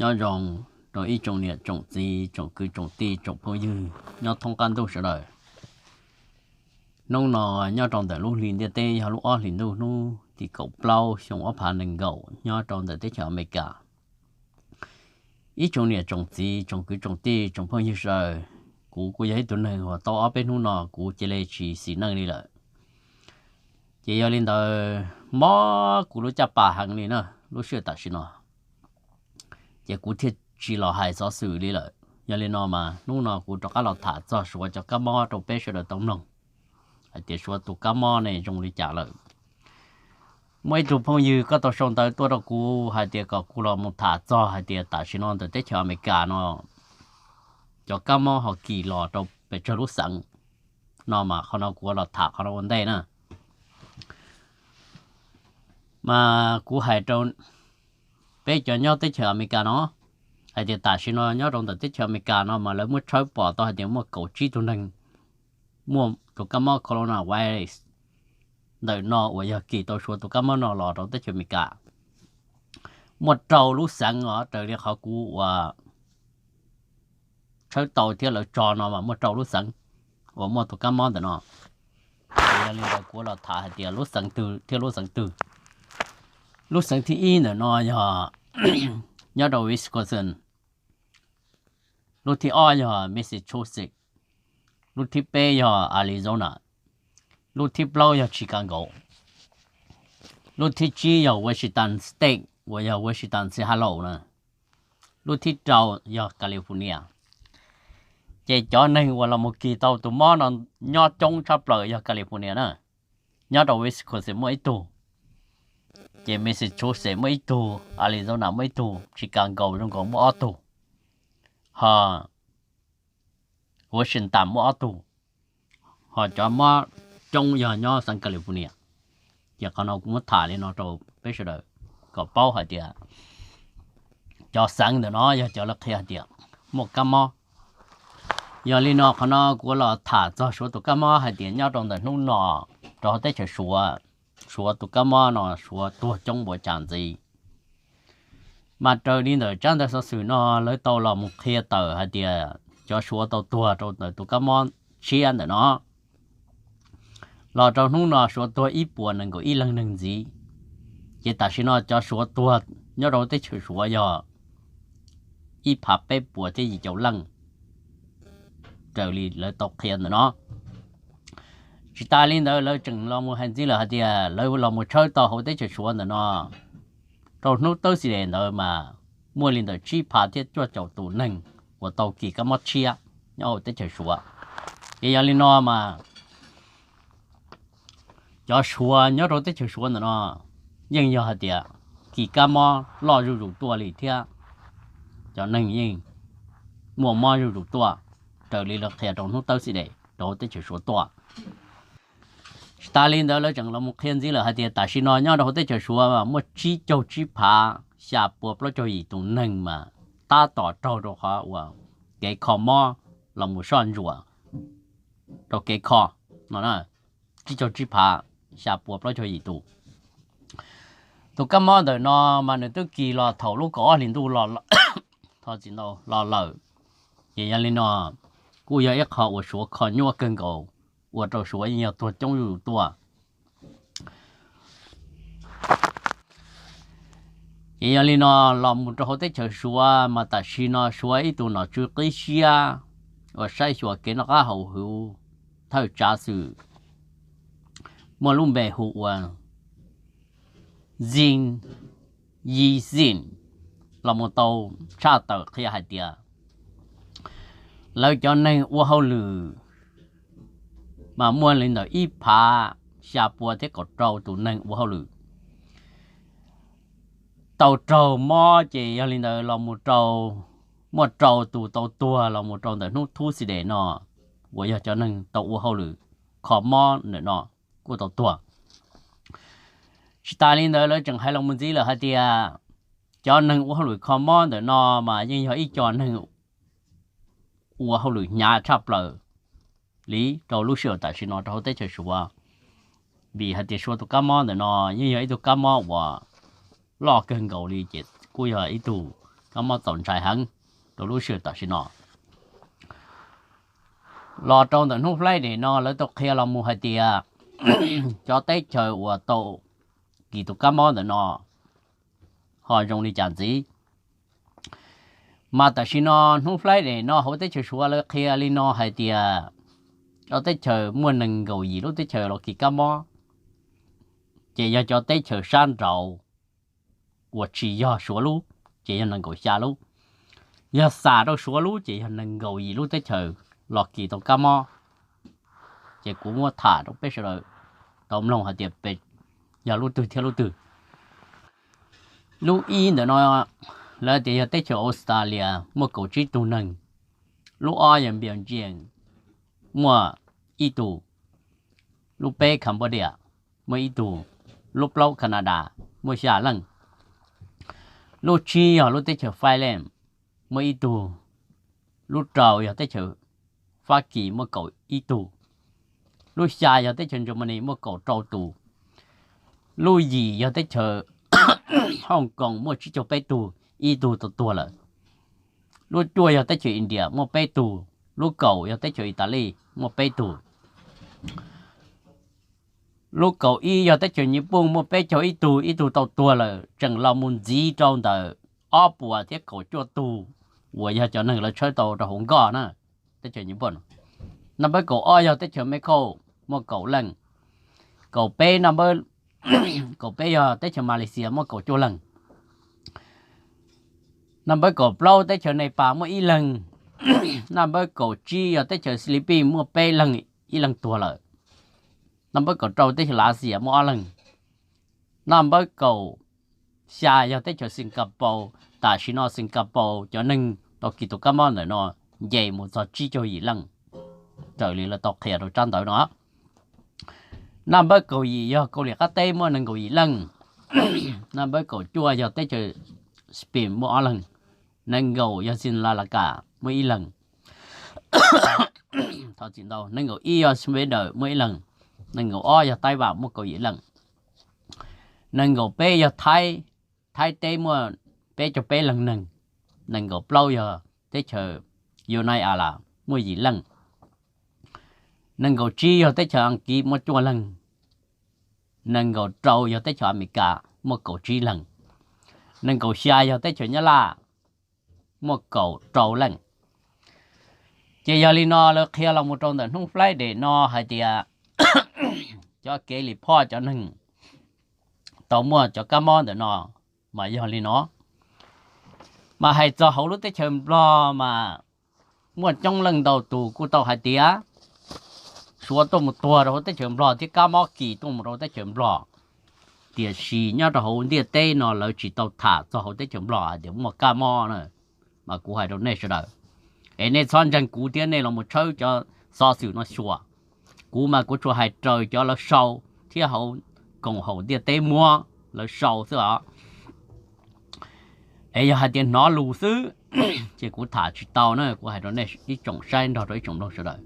Nyob zoo rau ib tsoom niam tsoom txiv, tsoom kwv tsoom tij, tsoom phooj ywg nyob thoob qab ntuj sawv daws. Hnub no nyob rau ntawm lub hli ntiaj teb yog lub ob hlis ntuj hnub tim kaum plaub xyoo ob phav nees nkaum nyob rau ntawm teb chaws Amelikas. Ib tsoom niam tsoom txiv, tsoom kwv tsoom tij, tsoom phooj ywg sawv daws, kuv kuj yog ib tug neeg uas tau ob peb hnub no kuv cia li tsis xis neej li lawm. Ces yog li ntawd mob kuv lub caj pas heev li na, lub sij hawm tam sim no ces kuv thiaj tsis los hais xov xwm li lawm. Yog li no mas hnub no kuv rov qab los tham txog Suav cov kab mob rau peb sawv daws tau mloog hais tias Suav tus kab mob ne zoo li cas lawm. Muaj ib tug phooj ywg koj tau sau ntawv tuaj rau kuv hais tias kom kuv los mus tham txog hais tias tam sim no ntawm teb chaws Amelikas no cov kab mob ho kis los rau pes tsawg lub xeev no mas qhov no kuv los tham qhov no ua ntej na. Mas kuv hais rau peb cov nyob teb chaws Amelikas no hais tias tam sim no nyob rau ntawm teb chaws Amelikas no mas lawv muab tshawb pom tau hais tias muaj kaum tsib tug neeg muaj tus kab mob coronavirus ntawm no uas yog kis tau Suav tus kab mob no los rau teb chaws Amelikas. Muaj rau lub xeev os, raws li qhov kuv uas tshawb tau thiab lawv tso no mas muaj rau lub xeev uas muaj tus kab mob ntawm no. Yog li ntawd kuv los tham hais tias lub xeev twg thiab lub xeev twg. Lub xeev thib ib ntawm no yog nyob rau Wisconsin, lub thib ob yog Massachusetts, lub thib peb yog Arizona, lub thib plaub yog Chicago, lub thib tsib yog Washington State uas yog Washington Seattle na, lub thib rau yog California. Ces cov neeg uas los mus kis tau tus mob no nyob coob tshaj plaws yog California na. Nyob rau Wisconsin muaj ib tug, ces Massachusetts muaj ib tug, Arizona muaj ib tug, Chicago zoo nkaus muaj ob tug, ho Washington muaj ob tug, ho cov mob coob yog nyob xeev California. Ces qhov no kuv muab tham li no rau peb sawv daws kom paub hais tias cov xeev ntawm no yog cov lawv qhia hais tias muaj kab mob. Yog li no qhov no kuv los tham txog Suav tus kab mob hais tias nyob rau ntawm hnub no rau hauv teb chaws Suav, Suav tus kab mob no Suav tuag coob npaum cas ntxiv. Mas raws li ntawm tsab ntawv xov xwm no lawv tau los mus qhia tawm hais tias cov Suav tau tuag rau ntawm tus kab mob tshiab ntawm no los rau hnub no Suav tuag ib puas nees nkaum ib leeg neeg ntxiv. Ces tam sim no cov Suav tuag nyob rau teb chaws Suav yog ib phav peb puas thiab yim caum leej, raws li lawv tau qhia ntawm no. Tsis tas li ntawd lawv tseem los mus hais ntxiv lawm hais tias lawv los mus tshawb tau hauv teb chaws Suav ntawm no rau hnub Thursday ntawd mas muaj li ntawm tsib phav thiab cuaj caum tus neeg uas tau kis kab mob tshiab nyob hauv teb chaws Suav. Ces yog li no mas cov Suav nyob rau teb chaws Suav ntawm no yeej yog hais tias kis kab mob loj zuj zus tuaj li thiab cov neeg yeej muaj mob zuj zus tuaj raws li lawv qhia rau hnub Thursday rau hauv teb chaws Suav tuaj. Tsis tas li ntawd lawv tseem los mus qhia ntxiv lawm hais tias tam sim no nyob rau hauv teb chaws Suav muaj tsib caug tsib phav xya pua plaub caug yim tus neeg mas tab tom raug rau qhov uas kev kho mob los mus soj ntsuam rau kev kho no, tsib caug tsib phav xya pua plaub caug yim tus. Tus kab mob ntawm no mas nws twb kis los thaum lub kaum ob hlis ntuj los, thov txim ntau, los lawm. Ces yog li no kuj yog ib qho uas Suav kho nyuaj kawg nkaus, ua rau Suav yeej yog tuag coob zuj zus tuaj. Ces yog li no los mus rau hauv teb chaws Suav mas tam sim no Suav ib tug nom tswv qib siab uas saib xyuas kev noj qab haus huv, thawj tsav xwm, muaj lub npe hu ua Zin, Yi Zin los mus tau tshaj tawm qhia hais tias lawv cov neeg ua hauj lwm mas muaj li ntawm ib phav xya pua thiab kaum rau tus neeg ua hauj lwm tau raug mob. Ces yog li ntawd los mus rau, muaj rau tus tau tuag los mus rau ntawm hnub Thursday no uas yog cov neeg tau ua hauj lwm kho mob ntawm no kuj tau tuag. Tsis tas li ntawd lawv tseem hais los mus ntxiv lawm hais tias cov neeg ua hauj lwm kho mob ntawm no mas yeej yog ib co neeg ua hauj lwm hnyav tshaj plaws li rau lub sij hawm tam sim no rau hauv teb chaws Suav. Vim hais tias Suav tus kab mob ntawm no yeej yog ib tug kab mob uas loj kawg nkaus li ces kuj yog ib tug kab mob txaus ntshai heev rau lub sij hawm tam sim no. Los rau ntawm hnub Friday no lawv tau qhia los mus hais tias cov teb chaws uas tau kis tus kab mob ntawm no ho zoo li cas ntxiv. Mas tam sim no hnub Friday no hauv teb chaws Suav lawv qhia li no hais tias cov teb chaws muaj nees nkaum yim lub teb chaws los kis kab mob, ces yog cov teb chaws sab nraud uas tsis yog Suav lub ces yog nees nkaum xya lub, yog xam rau Suav lub ces yog nees nkaum yim lub teb chaws los kis tau kab mob. Ces kuv muab tham rau peb sawv daws tau mloog hais tias pes yog lub twg thiab lub twg. Lub ib ntawm no lawv tias yog teb chaws Australia muaj kaum tsib tug neeg, lub ob yog Belgium muaj ib tug, lub peb Cambodia muaj ib tug, lub plaub Canada muaj xya leej, lub tsib yog lub teb chaws Finland muaj ib tug, lub rau yog teb chaws Fab Kis muaj kaum ib tug, lub xya yog teb chaws Germany muaj kaum rau tus, lub yim yog teb chaws Hong Kong muaj tsib caug peb tug, ib tug tau tuag lawm, lub cuaj yog teb chaws India muaj peb tug, lub kaum yog teb chaws Italy muaj peb tug, lub kaum ib yog teb chaws Nyij Pooj muaj peb caug ib tug, ib tug tau tuag lawm, tseem los mus ntxiv rau ntawm ob puas thiab kaum cuaj tug uas yog cov neeg lawv tshawb tau rau hauv nkoj na, teb chaws Nyij Pooj. Naj npawb kaum ob yog teb chaws Mexico muaj kaum leej, kaum peb, kaum peb yog teb chaws Malaysia muaj kaum cuaj leej, naj npawb kaum plaub teb chaws Nepal muaj ib leeg, naj npawb kaum tsib yog teb chaws Philippines muaj peb leeg, ib leeg tuag lawm, naj npawb kaum rau teb chaws Lav Xias muaj ob leeg, naj npawb kaum xya yog teb chaws Singapore. Tam sim no Singapore cov neeg tau kis tus kab mob ntawm no nce mus txog tsib caug yim leej, raws li lawv tau qhia rau tsab ntawv no. Naj npawb kaum yim yog Kaus Lim qab teb muaj nees nkaum yim leej, naj npawb kaum cuaj yog teb chaws Spain muaj ob leeg, nees nkaum yog Sri Lanka muaj ib leeg, nees nkaum ib yog Sweden muaj ib leeg, nees nkaum ob yog Taiwan muaj kaum yim leej, nees nkaum peb yog Thaib, Thaib teb muaj peb caug peb leeg neeg, nees nkaum plaub yog teb chaws United Arab muaj yim leej, nees nkaum tsib yog teb chaws Askiv muaj cuaj leeg, nees nkaum rau yog teb chaws Amelikas muaj kaum tsib leeg, nees nkaum xya yog teb chaws Nyab Laj muaj kaum rau leej. Ces yog li no lawv qhia los mus rau ntawm hnub Friday no hais tias cov kev li phoj cov neeg tau muaj cov kab mob ntawm no mas yog li no. Mas hais txog hauv lub teb chaws Nplog mas muaj coob leej ntau tus kuj tau hais tias Suav tuaj mus tuag rau hauv teb chaws Nplog thiab kab mob kis tuaj mus rau teb chaws Nplog. Tiam sis nyob rau hauv ntiaj teb no lawv tsis tau tham txog hauv teb chaws Nplog hais tias muaj kab mob na. Mas kuv hais rau nej sawv daws, es nej txhob ntseeg kuv thiab nej los mus tshawb cov xov xwm no xyuas. Kuv mas kuv tsuas hais raws cov lawv sau thiab hauv koom haum ntiaj teb muab lawv sau xwb os. Es yog hais tias hnov lus xwb, ces kuv tham tsis tau na, kuv hais rau nej ib tsoom saib nrog rau ib tsoom mloog sawv daws.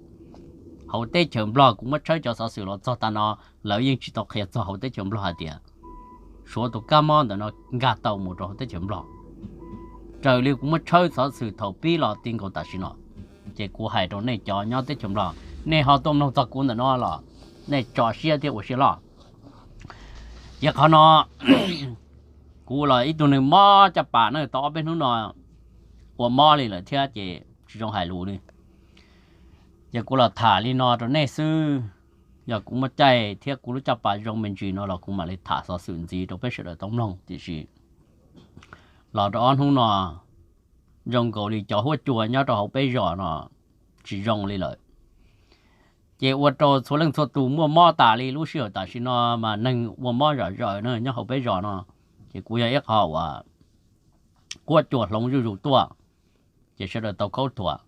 Hauv teb chaws Nplog kuv muab tshawb cov xov xwm los txog tas no, lawv yeej tsis tau qhia txog hauv teb chaws Nplog hais tias Suav tus kab mob ntawm no nkag tau mus rau hauv teb chaws Nplog. Raws li kuv muab tshawb xov xwm thaum pib los ti nkaus tam sim no, ces kuv hais rau nej cov nyob teb chaws Nplog, nej ho tuaj mloog txog kuv ntawm no los nej tso siab thiab ua siab loj. Ces qhov no kuv los ib tug neeg mob caj pas na, tau ob peb hnub no ua mob li lawm thiab ces tsis zoo hais lus li. Ces kuv los tham li no rau nej xwb. Yog kuv muaj caij thiab kuv lub caj pas zoo me ntsis no los kuv mam li tham xov xwm ntxiv rau peb sawv daws tau mloog, tiam sis los rau ob hnub no zoo nkaus li cov huab cua nyob rau hauv peb zos no tsis zoo li lawm. Ces ua rau txhua leej txhua tus muaj mob tas li. Lub sij hawm tam sim no mas neeg ua mob zom zaws na nyob hauv peb zos no, ces kuv yog ib qho uas huab cua hloov zuj zus tuaj, ces sawv daws tau khaub thuas.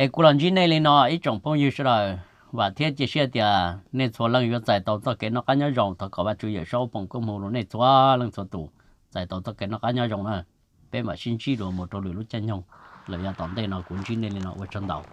Es kuv los ntsib nej li no ib tsoom phooj ywg sawv daws, vam thiab cia siab tias nej txhua leej yuav txais tau txoj kev noj qab nyob zoo. Thov kom Vajtswv Yawm Saub foom koob hmoov rau nej txhua leej txhua tus txais tau txoj kev noj qab nyob zoo na. Peb mam sib ntsib dua mus rau lwm lub caij nyoog los yog tom ntej no. Kuv ntsib nej li no, ua tsaug ntau.